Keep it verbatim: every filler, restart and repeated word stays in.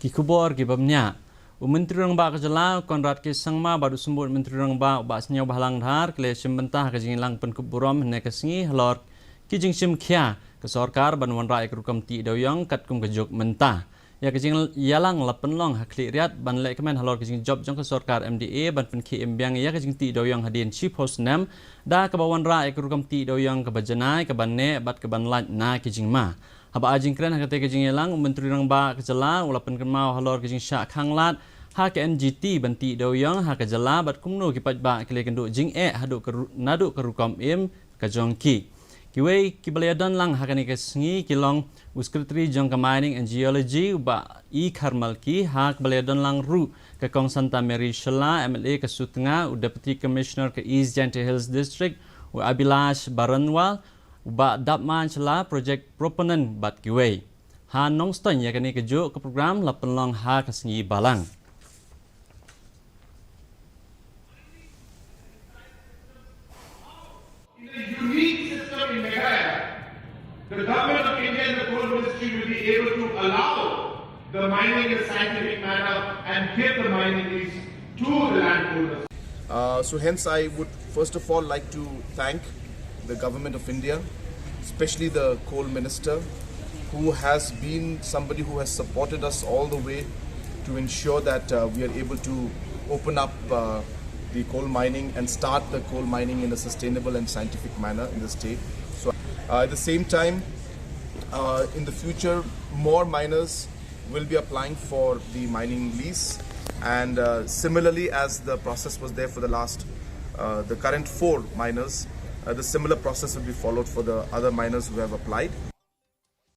Ki khubor ki bamnia. U Myntri Rangbah ka jylla, Conrad K Sangma, bad u Symbud Myntri Rangbah, u Bah Sniawbhalang Dhar, ki la shim bynta ha ka jingïalang pynkup burom hynne ka sngi halor ki jingshim khia ka sorkar ban wanrah ïa ka rukom tih dewïong katkum ka juk mynta. Ïa ka jingïalang la pynlong ha Khliehriat ban lehkmen halor ka jingjop jong ka sorkar M D A ban pynkhie im biang ïa ka jingtih dewïong hadien shiphew snem, da kaba wanrah ïa ka rukom tih dewïong kaba janai, kaba neh bad kaba lait na ki jingma. Haba ai jingkren ha katei ka jingïalang, u Myntri Rangbah ka jylla u la pynkynmaw halor ka jingshah khanglad ha ka N G T ban tih dewïong ha ka jylla bad kumno ki paidbah ki la ïakynduh jingeh haduh ka ru-, naduh ka rukom im ka jong ki. Kiwei kiba la ïadon lang ha kane ka sngi ki long u Secretary jong ka Mining and Geology, u Bah E Kharmalki, ha kaba la ïadon lang ruh ka Kong Santa Mary Shylla, M L A ka Sutnga, u Deputy Commissioner ka East Jaintia Hills District, u Abhilash Baranwal, u Bah Dapman Shylla, Project Proponent bad kiwei. Ha Nongstoiñ, ïa kane kajuh ka program la pynlong ha ka sngi Balang. In a unique system in Meghalaya, the Government of India and the Coal Ministry will be able to allow the mining in a scientific manner and give the mining lease to the landholders. Uh, so hence I would first of all like to thank the Government of India, especially the Coal Minister, who has been somebody who has supported us all the way to ensure that uh, we are able to open up uh, the coal mining and start the coal mining in a sustainable and scientific manner in the state. So uh, at the same time, uh, in the future, more miners will be applying for the mining lease, and uh, similarly, as the process was there for the last, uh, the current four miners, uh, the similar process will be followed for the other miners who have applied.